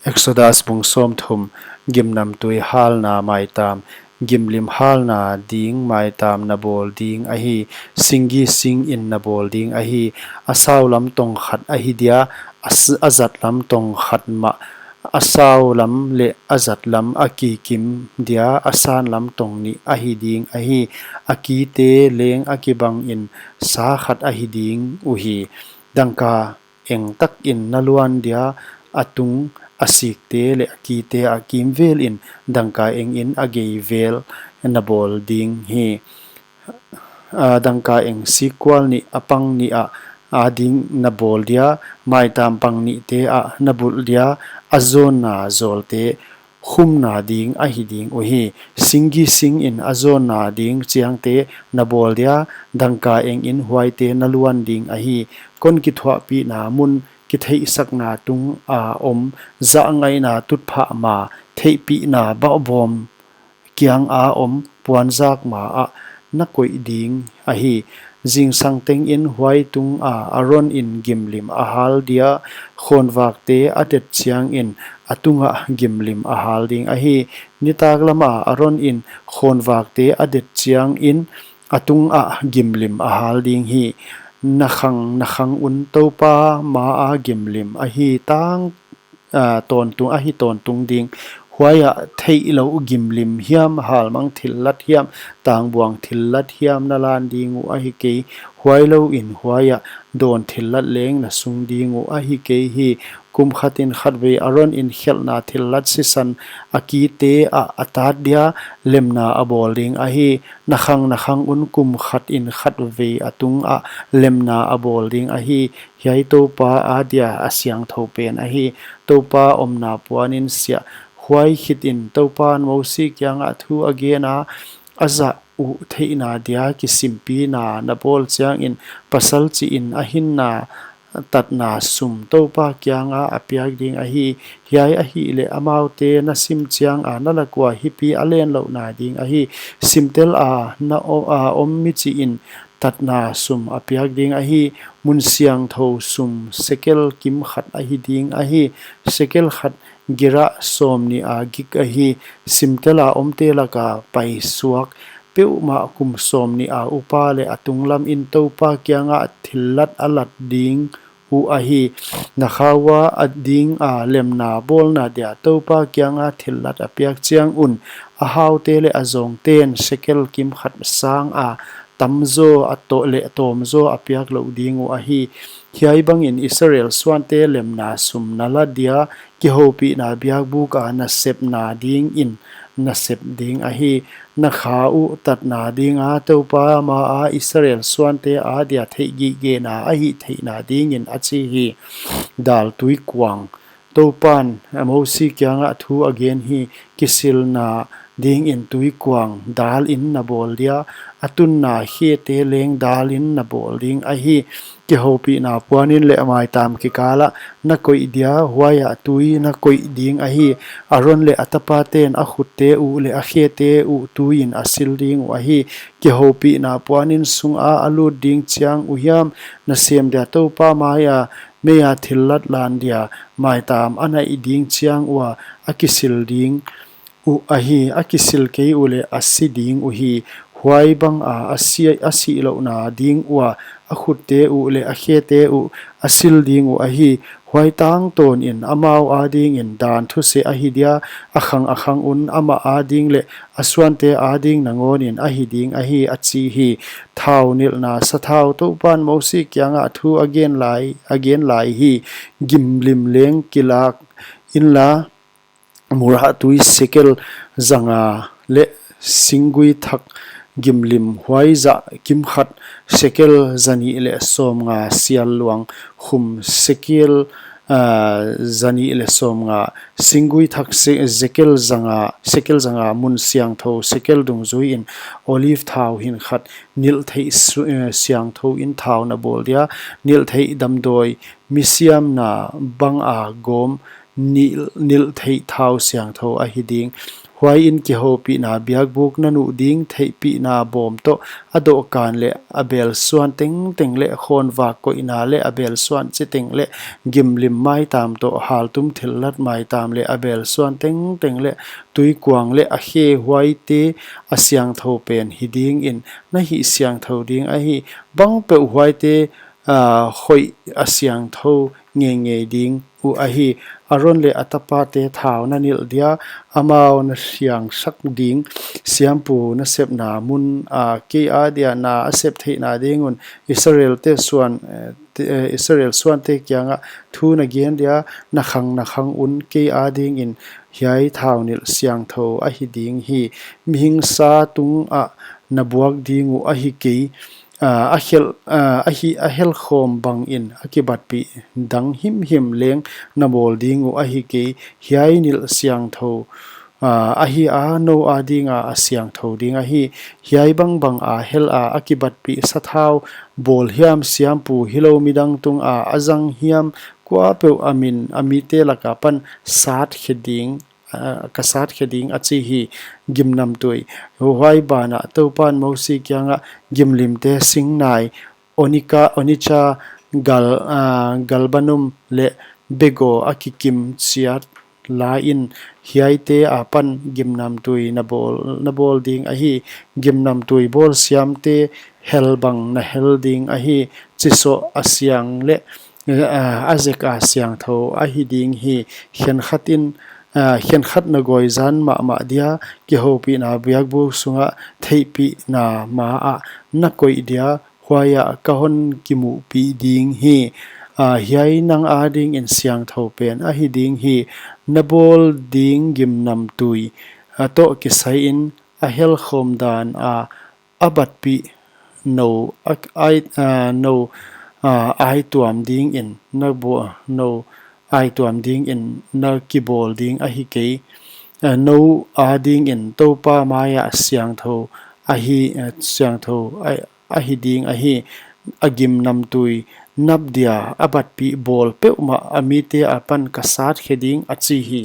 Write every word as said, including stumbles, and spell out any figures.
Exodus bung sawmthum. Gimnamtui halna maitam, gimlim halna ding maitam na bawl ding ahi. Singgi singin na bawl ding ahi. A sau lam tong khat ahi dia, a s-, a zat lam tong khat mah. A sau lam leh a zat lam a kikim dia, a san lam tong nih ahi ding ahi. A kite leng a kibangin sa khat ahi ding uhi. Dangka eng takin na luan dia, a tung, a sikte leh a kite a kimvelin dangka engin a geivel na bawl ding hi. A, dangka eng sikkual nih, a pang nih ah, a ding na bawl dia, maitam pang nihte ah na bulh dia, a zawnna zawlte khumna ding ahi ding uhi. Singgi singin a zawnna ding chiangte na bawl dia, dangka engin huaite na luan ding ahi. Kon kithuahpihna mun kitheihsakna tunga om, zahngaihna tutphah ma, theihpihna bahbawm kianga om puanzak ma ah na koih ding ahi. Zingsang tengin huai tunga Aron in gimlim a hal dia, khawnvakte a det chiangin a tungah gimlim a hal ding ahi. Nitak lama Aron in khawnvakte a det chiangin a tungah gimlim a hal ding hi. Na khang na khang un Toupa maa gimlim ahi tang, a, tawntung, ahi tawntung ding. Huaiah theihlouh gimlim hiam, halmang thillat hiam, tangbuang thillat hiam na lan ding uh ahi kei. Huailou in huaiah dawn thillat leng na sung ding uh ahi kei hi. Kum khatin khatvei Aron in khelhna thillat sisan a kite ah a tat dia, lemna a bawl ding ahi. Na khang na khang un kum khatin khatvei a tungah lemna a bawl ding ahi. Hiai Toupa adia a siangthou pen ahi. Toupa omna puanin siah. Huai khitin Toupan Mosi kiangah thu a gena, a zah uh theihna dia kisimpina na bawl chiangin pasal chihin a hinna tatna sum Toupa kianga a piak ding ahi. Hiai ahihleh amaute na sim chianga na lak ua hipi a lenlouhna ding ahi. Simtel a na o-, a om mi chihin tatna sum a piak ding ahi. Mun siangthou sum sekel kim khat ahi ding ahi. Sekel khat gerah sawmnih a gik ahi. Simtel a omte laka paisuak peuhmah kum sawmnih a upa leh a tunglamin Toupa kianga thillat a lat ding uh ahi. Na kha ua a dinga lemna bawlna dia Toupa kianga thillat a piak chiang un, a haute leh a zawngten sekel kim khat sanga tamzaw a toh leh tawmzaw a piak louh ding uh ahi. Hiai bangin Israel suante lemna sum na la dia, kihoupihna biakbuka nasepna dingin na sep ding ahi. Na kha uh tatna dinga Toupa maa Israel suante adia theihgigena a hihtheihna dingin a chi hi. Dal tuikuang. Toupan Mosi kiangah thu a gen hi. Kisilna dingin tuikuang dalin na bawl dia, a tunna khete leng dalin na bawl ding ahi. Kihoupihna puanin leh maitam kikalah na koih dia, huaiah tui na koih ding ahi. Aron leh a tapaten a khutte uh leh a khete uh tuiin a sil ding uh ahi. Kihoupihna puanin sunga a lut ding chiang uhiam, na sem dia Toupa maia meia thillat lan dia maitam a naih ding chiang ua a kisil ding uh ahi. A kisil kei uleh a si ding uhi. Huai banga a si, a sihlouhna ding ua a khutte uh leh a khete uh a sil ding uh ahi. Huai tangtawnin amau adingin dan thuseh ahi dia, a khang a khang un amah ading leh a suante ading nangawnin ahi ding ahi, a chi hi. Thau nilhna sathau. Toupan Mosi kiangah thu a gen lai, a gen lai hi. Gimlim leng kilak inla, murah tui sekel zanga leh singgui thak gimlim huai zah kim khat sekel zanih leh sawmnga sial luang khum sekel, ah, zanih leh sawmnga singgui thak se-, sekel zanga, sekel zanga mun siangthou sekel dungzuiin olive thau hin khat nilh theih su-, eh, siangthouin thau na bawl dia, nilh theih damdawi misiamna banga gawm nilh, nilh theih thau siangthou ahi ding. Huai in kihoupihna biakbuk na nuh ding theihpihna bawm toh, a dohkan leh a belsuan tengteng leh khawnvak koihna leh a belsuan chiteng leh gimlim maitam toh, haltum thillat maitam leh a belsuan tengteng leh tuikuang leh a khe, huaite a siangthou pen hi dingin na hihsiangthou ding ahi. Bangpeuh huaite, ah, hoih a siangthou ngeingei ding uh ahi. Aron leh a tapate thau na nilh dia, amau na siangsak ding siampu nasepna mun ah kei adia na a sep theihna ding un Israelte suan, eh, te, eh, Israel suante kiangah thu na gen dia, na khang na khang un kei adingin hiai thau nilh siangthou ahi ding hi. Mihing sa tungah na buak ding uh ahi kei. Ah, a hel, ah, ahi, a helkhawm bangin a kibatpih dang himhim leng na bawl ding uh ahi kei. Hiai nilh siangthou, ah, ahi a, nou adinga a siangthou ding ahi. Hiai bangbang a hel a, a kibatpih sathau bawl hiam, siampu hilou midang tunga a zang hiam, kuapeuh a min a mite laka pan sat khe ding, ah, ka sat khe ding a chi hi. Gimnamtui. Huai banah Toupan Mosi kiangah gimlimte singnai, onika, onicha, gal, ah, galbanum leh begaw a kikim chiat la in, hiaite apan gimnamtui na bawl, na bawl ding ahi. Gimnamtui bawl siamte hel bang na hel ding ahi. Chisoh a siang leh, eh, a zek a siangthou ahi ding hi. Khenkhat in, ah, khenkhat na gawizan mahmah dia, kihoupihna biakbuk sungah theihpihna ma ah na koih dia, huaiah ka hon kimuhpih ding hi. Ah, hiai nang adingin siangthou pen ahi ding hi. Na bawl ding gimnamtui, ah, toh kisai in a helkhawm dan a, a batpih nou, a, ai, ah, nou, ah, aituam dingin na bawl, nou aituam dingin na kibawl ding ahi kei. Ah, nou adingin Toupa maia siangthou ahi, ah, siangthou a, ahi ding ahi. A gimnamtui nap dia a batpih bawl peuhmah a mite apan ka sat khe ding a chi hi.